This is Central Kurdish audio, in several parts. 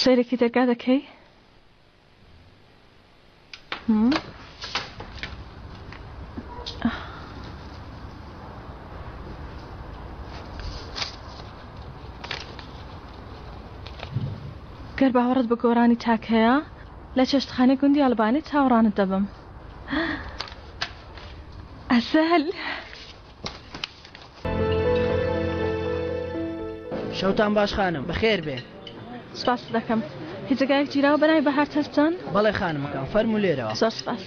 سەیرێکی دەرگا دەکەی؟ گەر باوەڕت بە گۆرانی تاک هەیە لە چێشتخانەی گوندی ئەلبانی چاوەڕانت دەبم. ئەسەل. شەوتان باش خانم بەخێر بێن. سپاست دەکەم. هیچ جێگایەک گیراوە بە ناوی بەهار تەزجان؟ بەڵێ خانمەکان فەرموو لێرەوە. زۆر سپاس.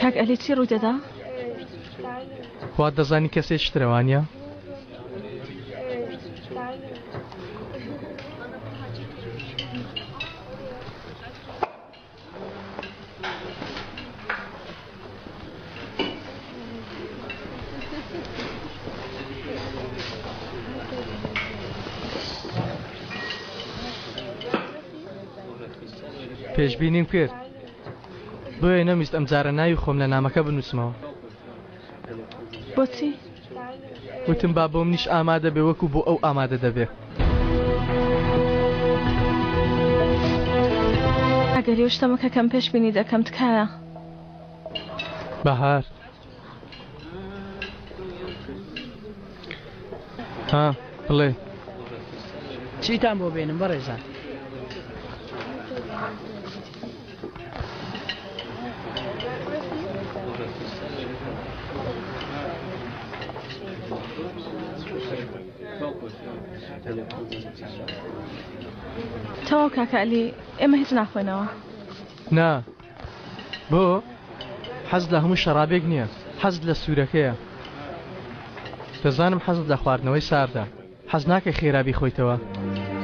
کاک ئەلی چی ڕوو دەدا؟ وات دەزانی کەسێکی ترە وانە؟ پێشبینیم کرد بۆیە نەمویست ئەمجارە ناوی خۆم لە نامەکە بنووسمەوە. بۆچی؟ وتم با بۆ منیش ئامادە بێ وەکو بۆ ئەو ئامادە دەبێ. ئەگەر یو شتە مەکە کەم پێش بینی دەکەم تکایە. بەهار. ها بڵێ. چیتان بۆ بێنم بەڕێزان؟ تەواو کاکە عەلی ئێمە هیچ ناخۆینەوە. نا بۆ حەز لە هەموو شەڕابێک نییە حەزت لە سوورەکەیە دەزانم حەزت لە خواردنەوەی ساردە حەز ناکەی خێرا بیخۆیتەوە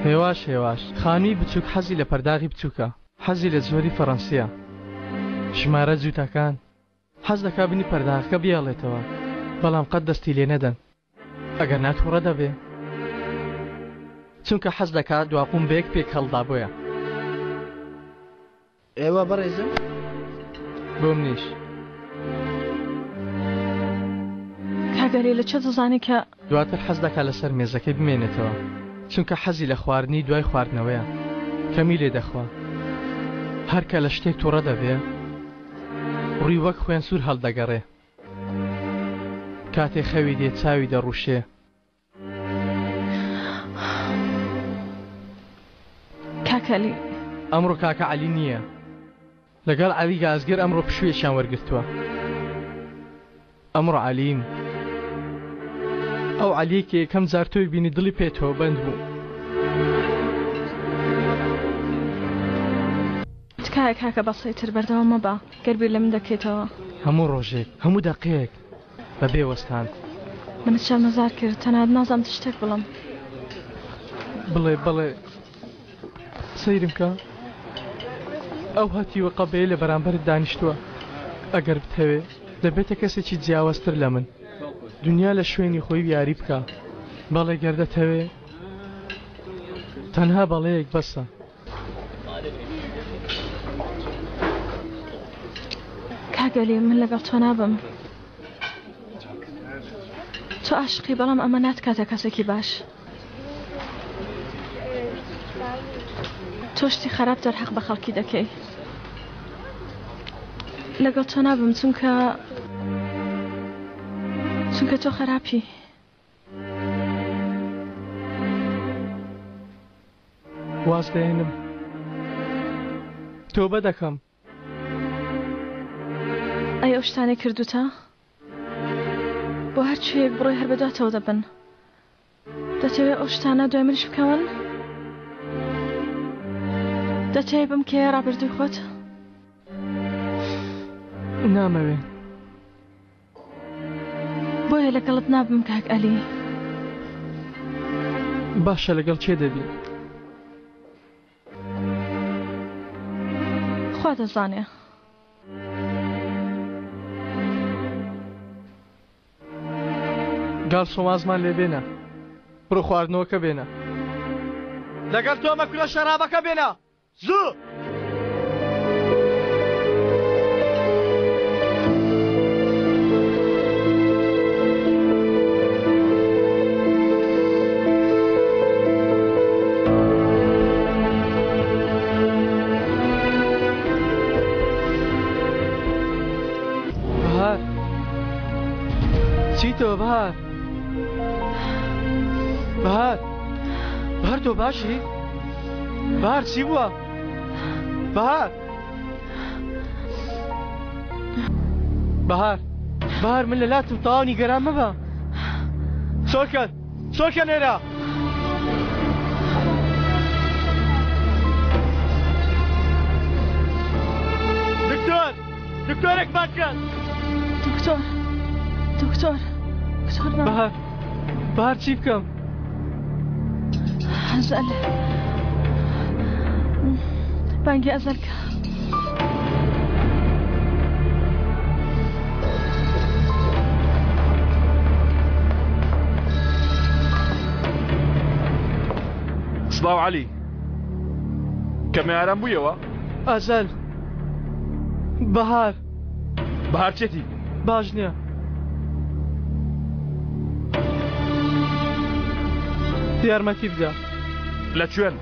هێواش هێواش خانووی بچووک حەزی لە پەرداغی بچووکە حەزی لە جۆری فەڕەنسییە ژمارە جووتەکان حەز دەکا بنی پەرداخەکە بهێڵێتەوە بەڵام قەت دەستی لێ نەدەن ئەگەر نا تووڕە دەبێ چونکە حەز دەکا دواقوم بەیەک پێک هەڵدا بۆیە. ئێوە بەڕێزم؟ بۆ منیش. کاک عەلی لە چێ دەزانی کە. دواتر حەز دەکا لەسەر مێزەکەی بمێنێتەوە چونکە حەزی لە خواردنی دوای خواردنەوەیە کەمی لێ دەخوا هەر کە لە شتێک توڕە دەبێ ڕووی وەک خوێن سوور هەڵدەگەڕێ کاتێ خەوی دێ چاوی دەڕوشێ. کاکە عەلی. ئەمڕۆ کاکە عەلی نییە. لەگەڵ عەلی گازگر ئەمڕۆ پشوویەکیان وەرگرتووە. ئەمڕۆ عەلیم. ئەو عەلیەی کە یەکەم جار تۆی بینی دڵی پێتەوە بەند بوو. تکایە کاکە بەسە ئیتر بەردەوام مەبە گەر بیر لە من دەکەیتەوە. هەموو ڕۆژێک، هەموو دەقەیەک بە بێ وەستان. منت شەرمەزار کرد تەنانەت نازانم چ شتێک بڵێم. بڵێ بەڵێ سەیرم کە ئەو هەتیوە قەبەیە لە بەرامبەرت دانیشتووە ئەگەر بتەوێ دەبێتە کەسێکی جیاوازتر لە من دنیا لە شوێنی خۆی یاری بکە بەڵێ گەر دەتەوێ تەنها بەڵێیەک بەسە. کاک عەلی من لەگەڵ تۆ نابم تۆ عاشقی بەڵام ئەمە ناتکاتە کەسێکی باش تۆ شتی خراپ دەرحەق بە خەڵکی دەکەی لەگەڵ تۆ نابم چونکە چونکە تۆ خراپی واز دەهێنم تۆبە دەکەم. ئەی ئەو شتانەی کردوتە؟ بۆ هەر کوێیەک بڕۆی هەر بەدواتەوە دەبن. دەتەوێ ئەو شتانە دوای منیش بکەون؟ دەتەوێ بمکەیە ڕابردووی خۆت؟ نامەوێ. بۆیە لەگەڵت نابم کاک ئەلی. باشە لەگەڵ کێ دەبی؟ خوا دەزانێ. گارسۆن وازمان لێ بێنە. بڕۆ خواردنەوەکە بێنە. لەگەڵ تۆمە کورە شەرابەکە بێنە. زوو! بەهار چیتەوە بەهار بەهار بەهار تۆ باشی؟ بەهار چی بووە؟ بەهار بەهار بەهار من لە لاتم تەواو نیگەران مەبە سۆکە سۆکە لێرە دکتۆر دکتۆرێک بانگ دکتۆر دکتۆر دکتۆر بەهار بەهار چی بکەم؟ ئەزەل بانگی ئەزەل کە. سڵاو عەلی کەمێ ئارام بوویەوە؟ ئەزەل بەهار بەهار چێتی؟ باش نییە. یارمەتی بدە. لە کوێن؟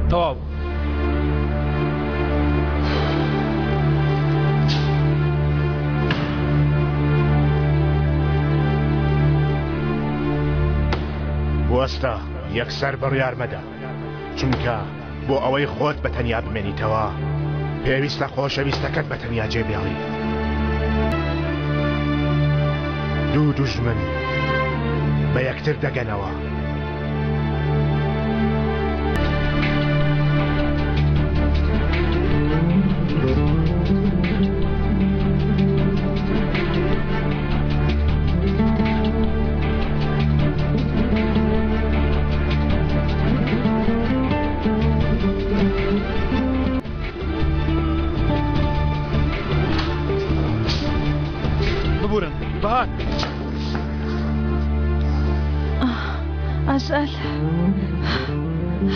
تەواو. بوەستە، یەکسەر بڕیار مەدە، چونکە بۆ ئەوەی خۆت بە تەنیا بمێنیتەوە، پێویستە خۆشەویستەکەت بە تەنیا جێ بێڵیت. دوو دوژمن بە یەکتر دەگەنەوە. ببورن بەهار. ئەزەل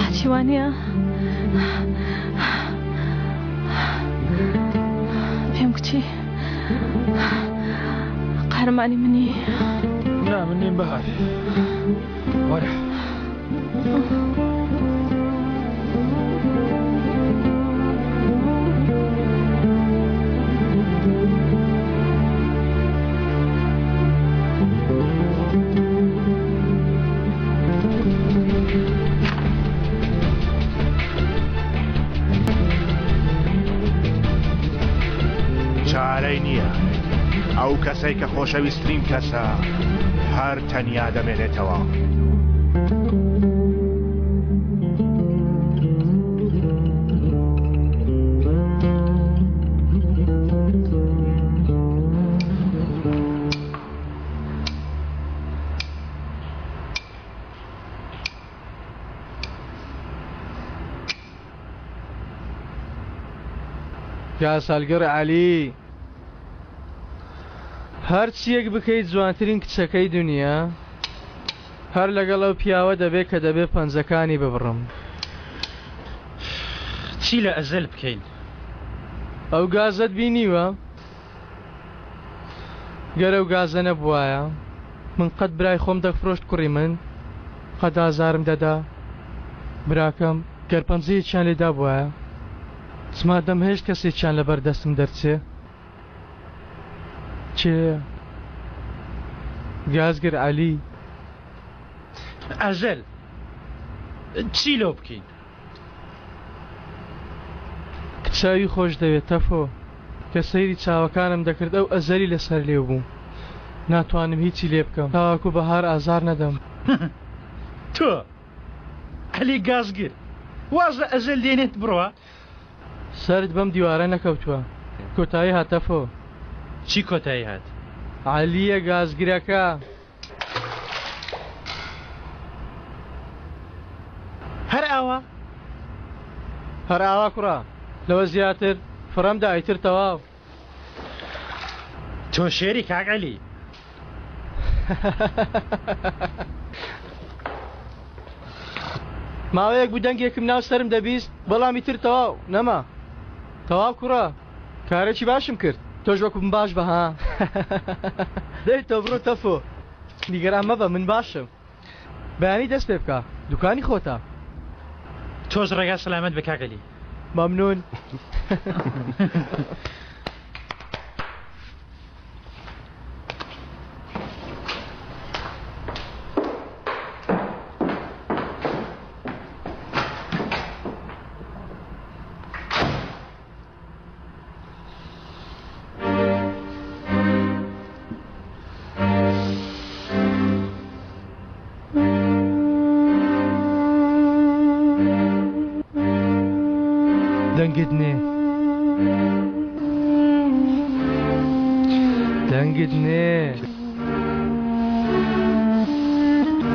هەچی وانە پێم گوتی قارەمانی منی. نا من نیم بەهار. وەرە. چارەی نییە ئەو کەسەی کە خۆشەویسترین کەسە هەر تەنیا دەمێنێتەوە. گاسالگڕ عەلی هەرچیەک بکەیت جوانترین کچەکەی دونیا هەر لەگەڵ ئەو پیاوە دەبێ کە دەبێ پەنجەکانی ببڕم. چی لە ئەزەل بکەین؟ ئەو گازەت بینیوە؟ گەر ئەو گازە نەبوایە من قەت برای خۆم دەفرۆشت کوڕی من قەت ئازارم دەدا براکەم گەر پەنجەیەکیان لێ دابوایە چما دەمهێشت کەسێکیان لەبەر دەستم دەرچێ کێیە گازگر عەلی. ئەژەل چی لۆ بکەین؟ کچاوی خۆش دەوێت تەفۆ. کە سەیری چاوەکانم دەکرد ئەو ئەزەلی لەسەر لێو بوو ناتوانم هیچی لێ بکەم تاوەکو بەهار ئازار نەدەم. تۆ عەلی گازگر واز لە ئەزەل دێنێت بڕوا. سەرت بەم دیوارە نەکەوتوە کۆتایی هات تەفۆ. چی کۆتایی هات؟ عەلیە گازگرەکە. هەر ئاوا؟ هەر ئاوا کوڕە لەوە زیاتر فڕەم دا ئیتر تەواو. تۆ شێری کاک عەلی. ماوەیەک بوو دەنگێکم ناو سەرم دەبیست بەڵام ئیتر تەواو نەما تەواو کوڕە کارێکی باشم کرد تۆش وەکو من باش بە ها دەی تۆ بڕۆ تەفۆ نیگەران مەبە من باشم بەیانی دەست پێ بکە دوکانی خۆتە. تۆش ڕێگا سەلامەت بێ کاک عەلی. مەمنون. دەنگت نێ دەنگت نێ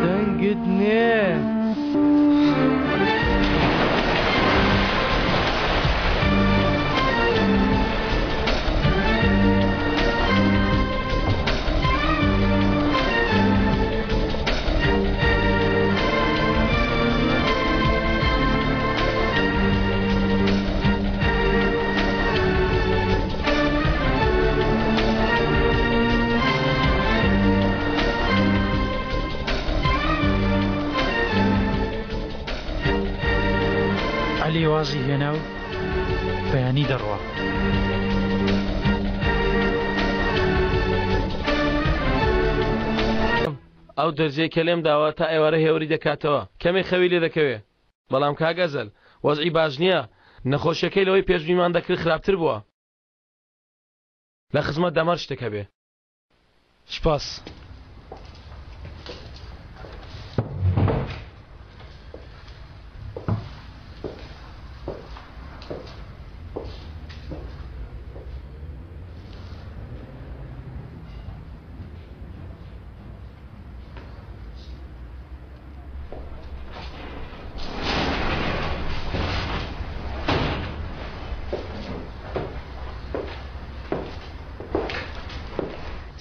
دەنگت نێ. عەلی وازی هێنا و بەیانی دەڕوا. ئەو دەرزیەی کە لێم داوە تا ئێوارە هێوری دەکاتەوە کەمێک خەوی لێ دەکەوێ بەڵام کاک ئەزەل وەزعی باش نییە نەخۆشیەکەی لەوەی پێشبینیمان دەکرد خراپتر بووە لە خزمەت دەمار شتێک هەبێ. سوپاس.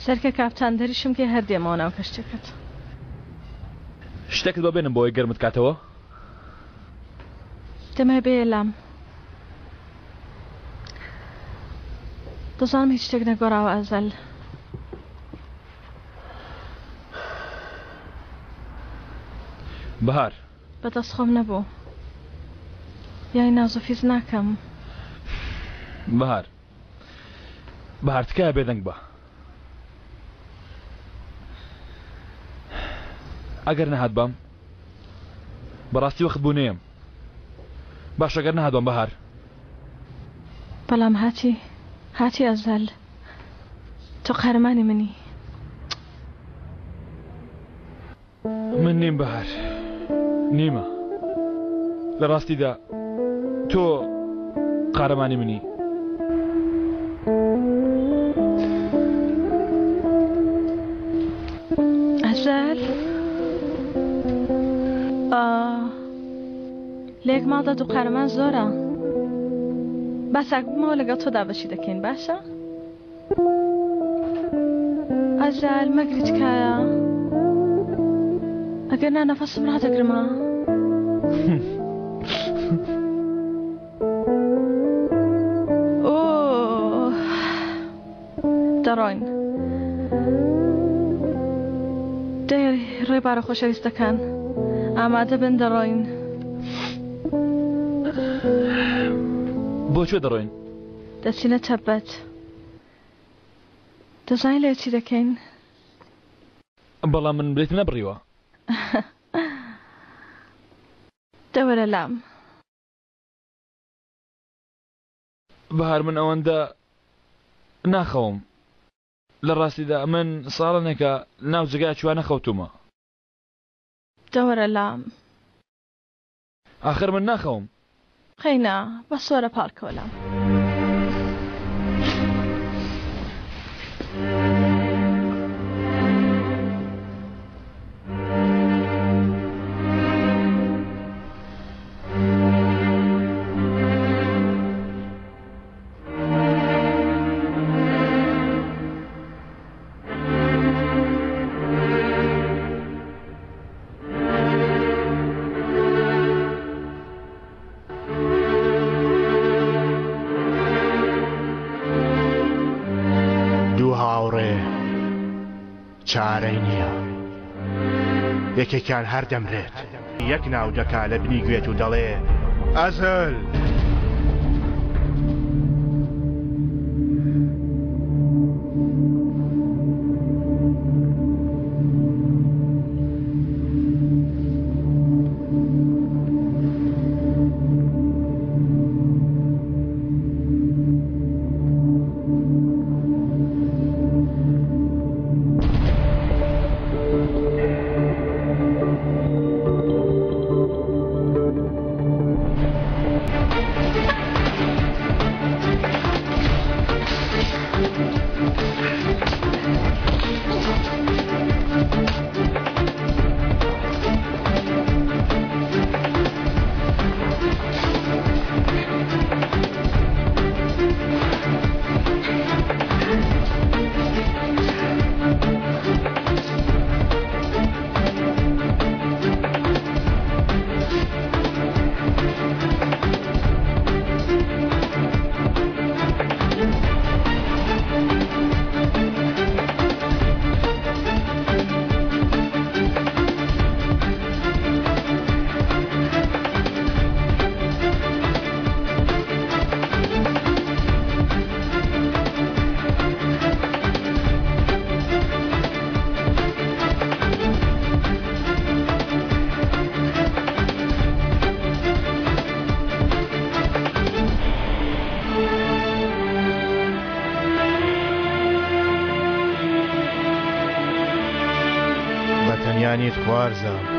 سەرکە کاپتان دەریشم کەی هەر دێمەوە ناو کەشتیەکەت. شتێکت بۆ بێنم بۆ ئەوەی گەرمت کاتەوە؟ دەمەوێ بێیە لام. دەزانم هیچ شتێک نەگۆڕاوە ئەزەل. بەهار. بەدەست خۆم نەبوو. یای نازوفیز ناکەم. بەهار. بەهار تکایە بێدەنگ بە. ئەگەر نەهاتبام بەڕاستی وەخت بوو نەیەم. باشە گەر نەهاتبام بەهار. بەڵام هاتی هاتی ئەزەل. تۆ قارەمانی منی. من نیم بەهار نیمە لە ڕاستیدا تۆ قارەمانی منی. ئەزەل ئا لە یەک ماڵدا دوو قارەمان زۆرە با چاک بمەوە لەگەڵ تۆدا بەشی دەکەین باشە؟ ئەزال مەگری تکایە ئەگەر نا نەفەسم ڕادەگرمە. دەڕۆین دەی ڕێبارە خۆشەویستەکان ئامادە بن دەڕۆین. بۆ کوێ دەڕۆین؟ دەچینە تەبەت. دەزانی لەوێ چی دەکەین؟ بەڵام من بلیتم نەبڕیوە. دە وەرە لام. بەهار من ئەوەندە ناخەوم. لە ڕاستیدا من ساڵانێکە ناو جێگایەکی وا نەخەوتوومە. دە وەرە لام. ئاخر من ناخەوم. قەینا بەس وەرە پاڵکەوە لام. چارەی نییە. یەکێکیان هەر دەمرێت. یەک ناو دەکا لە بنی گوێت و دەڵێ، ئەزل! بە تەنیا نیت خوارزا.